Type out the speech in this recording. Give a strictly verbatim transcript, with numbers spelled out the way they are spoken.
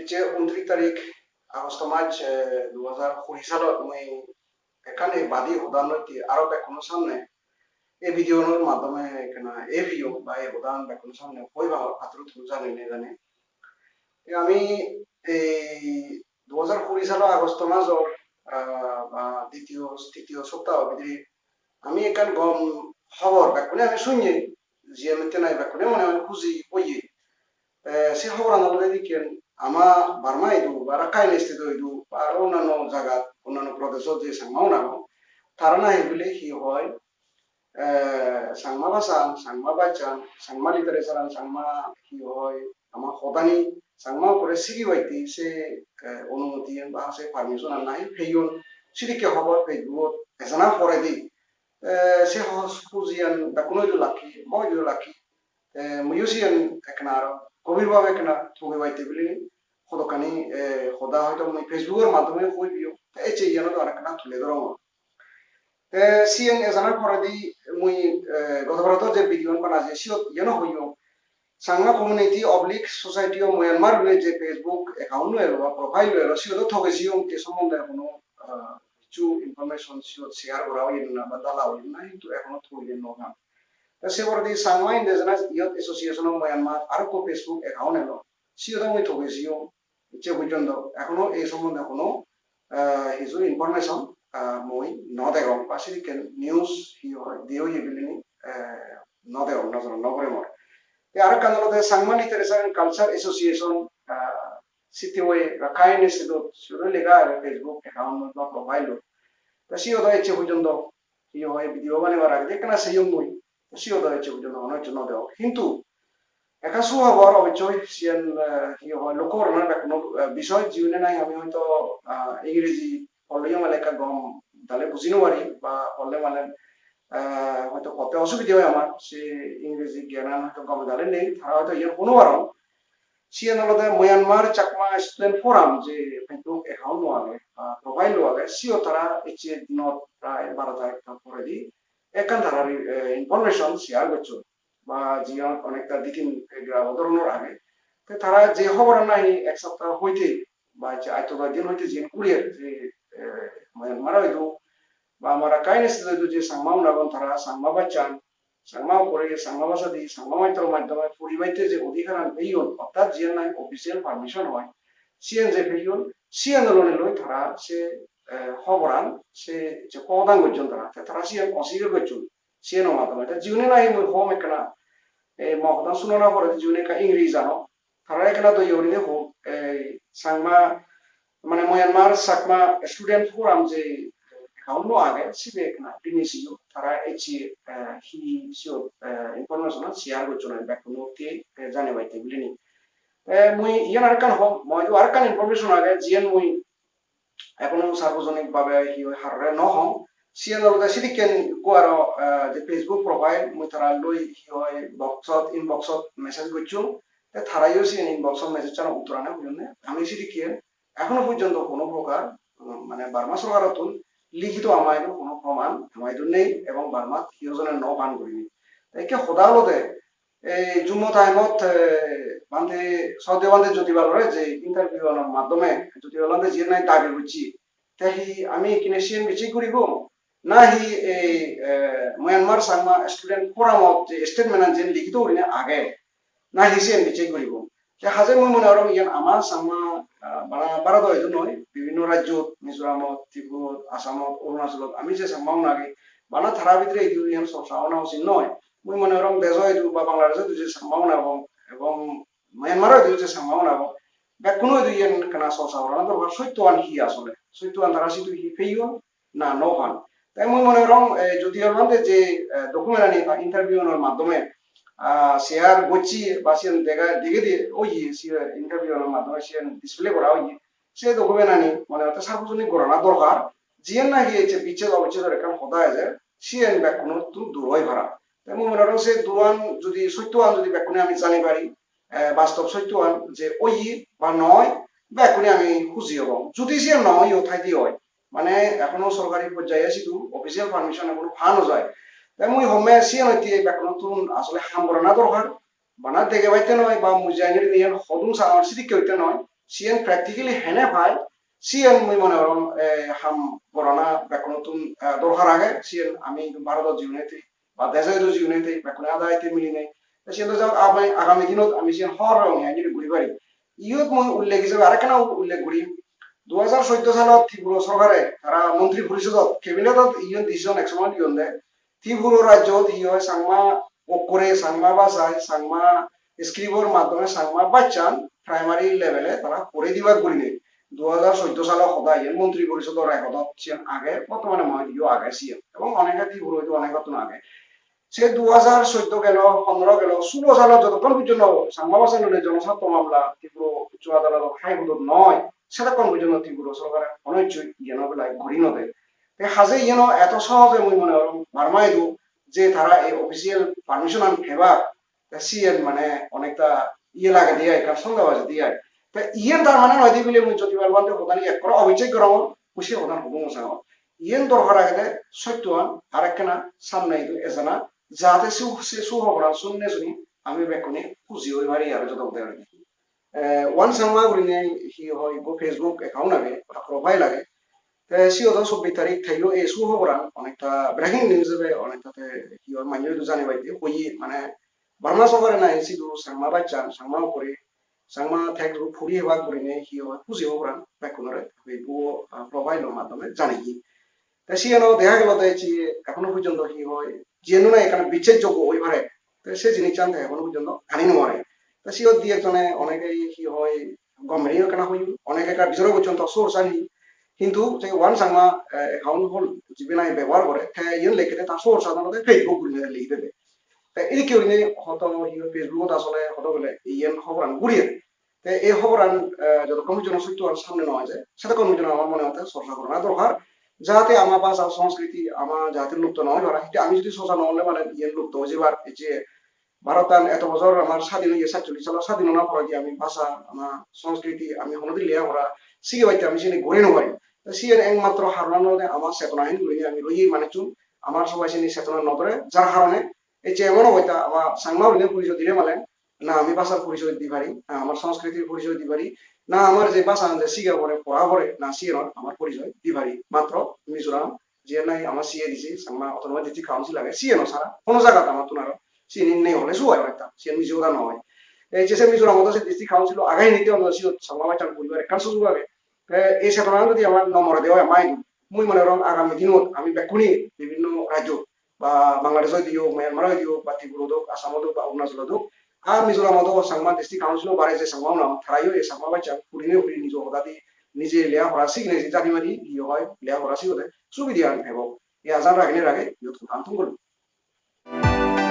Je untris tarik Agosto mas, eh, dui hajar kuri salot mui ekkan ei badi hodan loitte aro bekkuno samne ei video-nor maddhome ekkena ei video ba ei hodan bekkuno samne hoi ba paturu turu jani ne jani. Te ami ei dui hajar kuri salo Agosto masor, ah, ba ditiyo, titiyo soptaho bidire ami ekkan gom hobor bekkune ami sunye, jiyen mitte nahi bekkune mone mone huji oye. Te se hoboran olode edikken ama Burma idu ba Rakhine State idu ba aro onnanno jagat, onnanno prodeshot je Changma un agon, tara nahi bile hi hoi, eh, Changma bhasan, Changma bhashan, Changma literature-an, Changma hi hoi, ama hodani, Changma ukore sigibatte se, eh, onumoti-an ba se permission-an nahi peyon, sidikke hobor Facebook-ot ejana poredi. Eh, se ho-, hujiyan bekkuno idu lakki, mo idu lakki. Eh, muiyo siyan ekkena aro gobir bhabe ekkena thugibatte bili hodokkani, eh, hoda hoito mui Facebook-or maddhome hoi diyo. Te ecche iyanot arekkena tule dorongor. Te siyen ejanar poredi mui, eh, goto barator je video-an banaje siyot iyeno hoyong. Changma Community Oblique Society of Myanmar bile je Facebook account lo elo ba profile lo elo, siyot o thoge jiyong, te sombonde hono, ah, hissu information siyot share gora oye na ba dala oye na, hintu ekhono thoge no pang. Te se poredi Changma Indigenous Youth Association of Myanmar arekko Facebook account elo, siyot o mui thoge jiyong. Ecche porjonto ekhono ei sombonde hono, ah, hissu information, ah, mui no degong ba sidikken news hi hoi diye oye bilini, eh, no degong, nojorot no pore mor. Te arekkan olode Changma Literature and Culture Association, ah, C T Y Rakhine State-ot, siyot lega age Facebook account-ot ba profile-ot. Te siyot o ecche porjonto hi hoi video banebar agedi ekkena seyong mui. Te siyot o ecche porjonto hono hissu no degong. Hintu ekka suhobor obossoi siyen, eh, hi hoi, lokko gorana bekkuno, eh, bisoy jiyune nahi ami hoito, ah, Ingreji polle mane ekka gom dale buji no pari ba polle mane, eh, hoito potte osubide oi amar, se Ingreji gyanan hoito gom dale nei, tara hoito iyen hono paron. Siyen olode Myanmar Chakma Student Forum je Facebook account-o age, ba profile-o age, siyot tara ecche dinot prai barota ekta poredi ekkan tara, eh, information share gocchon, ba jiyan onekta di tin gra-, o dhoronor age. Te tara je hoboran nahi ek sapta hoite ba je atto dos din hoite jiyan guriye je, eh, Myanmar-o idu ba amar Rakhine State-o idu je Changma un agon, tara Changma bhashan, Changma ukore, Changma bhasha di, Changma maitor maddhome puribatte je odhikaran peyon, orthat jiyan nahi official permission hoi, siyan je peyon, siyan lone loi tara se, eh, hoboran, se je hodan gojjon tara, te tara siyan oswikar gojjon, siyan o maddhome. Te jiyune nahi mui hom ekkena, eh, mo hodan sunona pore jiyune ekka Ingreji jano, tara ekkena doye gurine hom, eh, Changma mane Myanmar Chakma Student Forum je account-o age, sibe ekkena dinei siyo, tara ecche, eh, hi siyot, eh, information share gocchon ami bekkunotte, eh, janebatte bilini. Eh, mui iyan arekkan hom, mo idu arekkan information age, jiyan mui ekhono sarbojonik bhabe hi hoi harore no hong. Siyan olode sidikken ekko aro, eh, je Facebook profile, mui tara loi hi hoi box-ot, inbox-ot message gocchong. Te tarayo siyan inbox-ot message-ano uttor ane hoyonne. Ami sidikken ekhono porjonto hono prokar, um, mane Burma sorkarottun likhito ama idu hono proman ama idu nei ebong Burmat hiyo jone no pan gurinei. Te ikke hoda olode, ei jummo time-ot, eh, bhante, Sroddheyo bhante Jyoti Pal-ore je interview-anor maddhome, Jyoti Pal bhante jiyen nahi dabi gocche, te hi ami ikkine siyen bicchej guribong? Nahi ei, eh, Myanmar Changma Student Forum-ot je statement-an jiyen likhito gurinei age, nahi siyen bicchej guribong? Te haje mui mone gorong iyen ama Changma, ah, bana Bharoto idu noi, bibhinno rajjot, Mizoramot, Tripurot, Assamot, Arunachalot, ami je Changmaun agi, bana tara bidire idu iyen chorcha ona usit noi. Mui mone gorong dejo idu ba Bangladesh idu je Changmaun agon, ebong Myanmar idu je Changmaun agon, bekkuno idu iyen ekkana chorcha gorana dorkar, sottoan hi asole, sottoan tara sidu hi peyon, na no pan. Te mui mone gorong, eh, Jyoti Pal bhante je, eh, document ani ba interview-anor maddhome, ah, share gocche ba siyen dega, degede oye, siyen interview-anor maddhome siyen display gora oye, se document ani mone hotte sarbojonik gorana dorkar. Jiyen nahi ecche bicches obicchesor ekkan hoda ejer, siyen bekkunottun dur oi para. Te mui mone gorong se duran judi, sottoan judi bekkune ami jani pari, eh, bastob sottoan je oye ba noi, bekkune ami huji obong. Judi siyen noi, o thaide oi, mane ekhono sorkari porjaye sidu official permission ekhono pa no jai. Te mui homme siyen hoite bekkunottun asole ham gorana dorkar. Bana dege batte noi ba mui jani iyen hodung sangor sidikke hoite noi. siyen practically hene pai, siyen mui mone gorong, eh, ham gorana bekkunottun, eh, dorkar age. Siyen ami Bharodot jiune te ba deje do jiune te bekkune ada ete milinei. Te siyen do jok ami agami dinot ami siyen hor rong he guri pari. Iyot mui ullekh hijebe arekkena ullekh guri, dui hajar soddo salot Tripura sorkare tara montri porisodot, cabinet-ot iyon decision ek somoy iyon de. Tripura rajyot hi hoi Changma okkore, Changma bhasai, Changma script-or maddhome Changma bhashan primary level-e tara pore dibar gurinei. Dui hajar soddo salo hoda iyen montri porisodor record-ot siyen age, bortomane mo idiyo age siyen. Ebong onege Tripura idu onegottun age. Se dui hajar soddo gelo, pondro gelo, sulo salo jotokkon pojjonto Changma bhasha loi jonosartho mamla Tripura Uccho Adalot, High Court-ot noi, sedokkon pojjonto Tripura sorkare hono hissu iyen obolai guri no de. Te haje iyeno eto sohoje mui mone gorong Burma idu je tara ei official permission-an pebak, te siyen mane onekta iye lagede ai, ekkan sondeho ejede ai. Te iyen tar mane noi de bile mui Jyoti Malbhante hodani ekkore obijjek gorongor, mui se hodan hobong sangor. Iyen dorkar agede sottoan arekkena samne idu ejana, jate su-, se suhoboran sunne suni ami bekkune huji oi pari aro jodo gode oi. Eh, One Changma gurinei hi hoi ekko Facebook account age, ba profile age. Te siyot do chobbish tarik teyo ei suhoboran onekta breaking news ebe, onekta te hi hoi manye idu jani baide hoye mane Burma sorkare nahi sidu Changma bhashan, Changma okkore, Changma text book puri hebak gurinei hi hoi huji oboran bekkunore Facebook, ah, profile-o maddhome janeye. Te siyeno dega gelo de je ekhono porjonto hi hoi, jiyen nahi ekkan bicchej joggo oi pare, te se jinissan te ekhono porjonto ani no pare. Te siyot di ekjone onege hi hoi gom beri ekkana hoyon, onege ekka bijoro gocchon to source ani, hintu je One Changma, eh, account hol jibe nahi bebohar gore, te iyen lekkede ta source-an olode Facebook gurinei lekkede. Te edokke gurinei hodo hi hoi Facebook-ot asole hodo bole iyen hoboran guriye. Te ei hoboran, eh, jotokkon pojjonto sottoan samne no eje, sedokkon pojjonto amar mone hotte chorcha gorana dorkar, jate ama bhasha, sanskriti ama jate lupto no oi pare. Te ami jodi chorcha no gorle mane iyen lupto oi jebar, ei je Bharotan eto bojor amar sadin oye, satchollish salo sadin ona poredi ami bhasha, ama sanskriti ami honodin leha pora sigebatte ami sini guri no pari. Te siyen ekmatro haronan olode ama chetona hin gurinei ami roye manuchun, amar sobai sini chetona no dore, jar harone ei je emon obosta ama Changma gurinei porichoy dile mane na ami bhashar porichoy di pari, na amar sanskriti porichoy di pari, na amar je bhasha je siga pore, pora pore, na siyenor amar porichoy di pari. Matro Mizoram je nahi amar C A D C, Changma Autonomous District Council age, siyeno sara hono jagat amattun aro siyeni nei hole suo oi onekta, siyen mije hoda noi. Ei je se Mizoramot se district council age hinite onto siyot Changma bhashan puribar ekkan sujog age. Te ei chetona jodi amar no more de oi ama idu, mui mone gorong agami dinot ami bekkune bibhinno rajyo ba Bangladesh oide ok, Myanmar oide ok, ba Tripura ok, Assam ok, ba Arunachal ok, ar Mizoram ok, Changma District Council o bare je Changma un agon, tarayo ei Changma bhasha purine puri nijo hodadi nije leha pora sigine je jani mani iye hoi leha pora sigode subide an pebo. Ei ajan raginei rage iyot hodan thum gorlung.